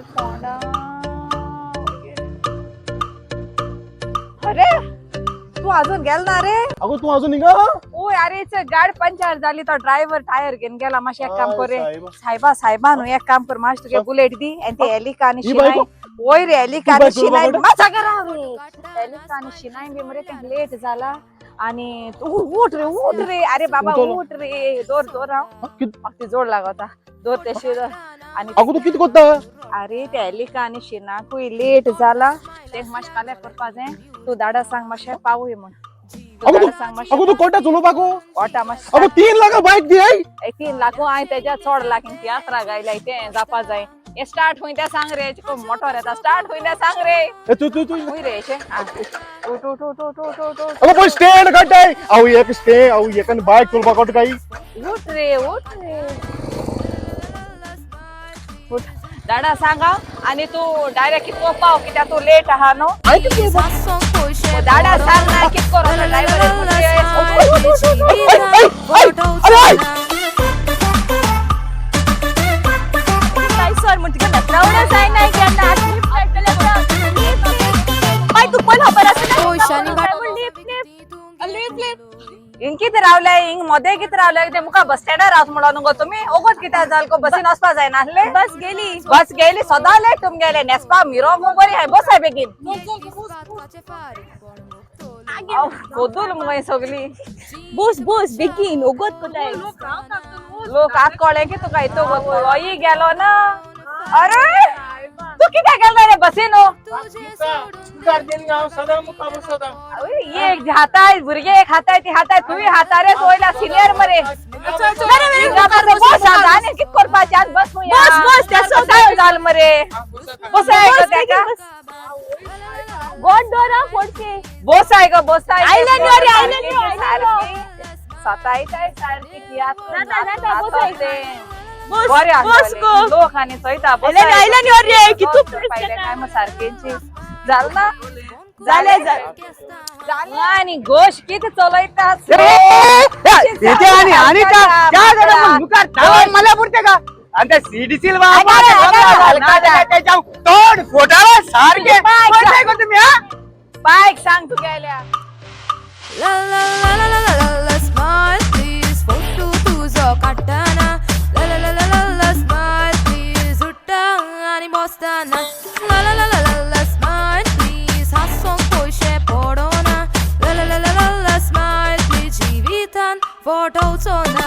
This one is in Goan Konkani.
फोंडा. अरे, तू अजून गेल ना रे? अगो, तू अजून निघा. ओय, अरे, गाड पंचर झाली. तो ड्रायव्हर टायर घेऊन गेला. मातशें एक काम कर रे. साहेबा. साहेबा, साहेबा न्हू, एक काम कर, मातशें तुगे बुलेट दी आनी ते एलिका आनी ही शिनाय. बायको? वय रे, एलिका ही आनी बायको शिनाय. बाबा? मातशें करा रे. एलिका आनी शिनाय बी मरे, तें लेट जाला आणि तू उठ रे, उठ रे. अरे बाबा. उठलो. उठ रे. दोर दोर हांव. हा, कित- म्हाका ती जोड लागता. दोर तेशी आणि अगो, तू किती कोत्ता? अरे, ते एलिका आनी शिनाकूय लेट जाला. तेंका मातशें काल्याक करपा जाय. तूं दाडा सांग, मातशें पावय म्हण. तूं अगो दाडा तू सांग मातशें. अगो, तू कोटा चलोवपाक? ओटा मातशें. अगो, 3 लाखा बायक दी आई. 3 लाख हांवें तेज्या चड लाख तियात्रा गायलाय. तें जापा जाय. हे स्टार्ट हुंय त्या सांग रे. मोटोर येता, स्टार्ट हुंय त्या सांग रे. ए, तू तू तू हुंय रे अशें. उठ उठ उठ उठ उठ उठ उठ. अगो, पण स्टँड काढताय. अहो, एक स्टे. अहो, एकाने बाईक चलोवपाक कोट काही. उठ रे, उठ रे, उठ. दाडा सांगा आणि तू डायरेक्ट कितको पाव, कित्याक तू लेट आहा न्हू. दाडा सांग ना, कितको ड्रायव्हर. सर म्हण तुगे मेत्रावडे जायना केन्ना. मागीर तुका पयलीं खबर आसा ना. हिंग कितें रावले? हिंग मोदे कितें रावले? ते मुखार बस स्टँडार रावत म्हणून गो तुमी. ओगोत कित्याक जाल गो? बसीन वचपा जायना आसले? बस गेली. बस गेली. सदां लेट तुमगेले. न्हेसपा मिरो बरी हाय. बसाय बेगीन. कोदूल मुगो ही सगली. बस बस बेगीन, ओगोत कोताय. लोक आत कळ्ळें की तुका इतो गो लोई गेलो ना. अरे, तू कित्याक गेलो रे बसीन? एक हाताय भुरगे, एक हाताय ती हाताय. तुवी हाता रे. तू वयला सिनियर मरे. बस आतां आनी कित करपाचें आतां? बस. बस, बस, त्या काय जाल मरे? बस आहे गो तेका. गोड दोरा फोडचे. बस आहे गो, बस आहे. आयले न्ही रे, आयले न्ही, आयले न्ही. सतायताय सारकी तियात्र. जाता, जाता, बस आहे. बस. बरे बस गो. लोक आनी चोयता. आयले न्ही, आयले न्ही रे, कितू पायले काय मग सारकेंची जाल ना? जालें, जालें. आणि गोश किती चलयता. इथे आणि आणि त्या त्या जरा मग मुखार तावण मला पुरते का? आणि त्या सीडीसी त्याच्या तोंड फोटाला सारखे कोणते गो तुम्ही हा? बायक सांग तू गेल्या. La la la la la la la, smile please, photo तुझो काडटना. La la la la la la, smile please, उठ्ठा आनी बसतना. La la la la la la, smile please, हांसोंक पयशे पडना. La la la la la la, smile please, जिवितान फोटोचो ना.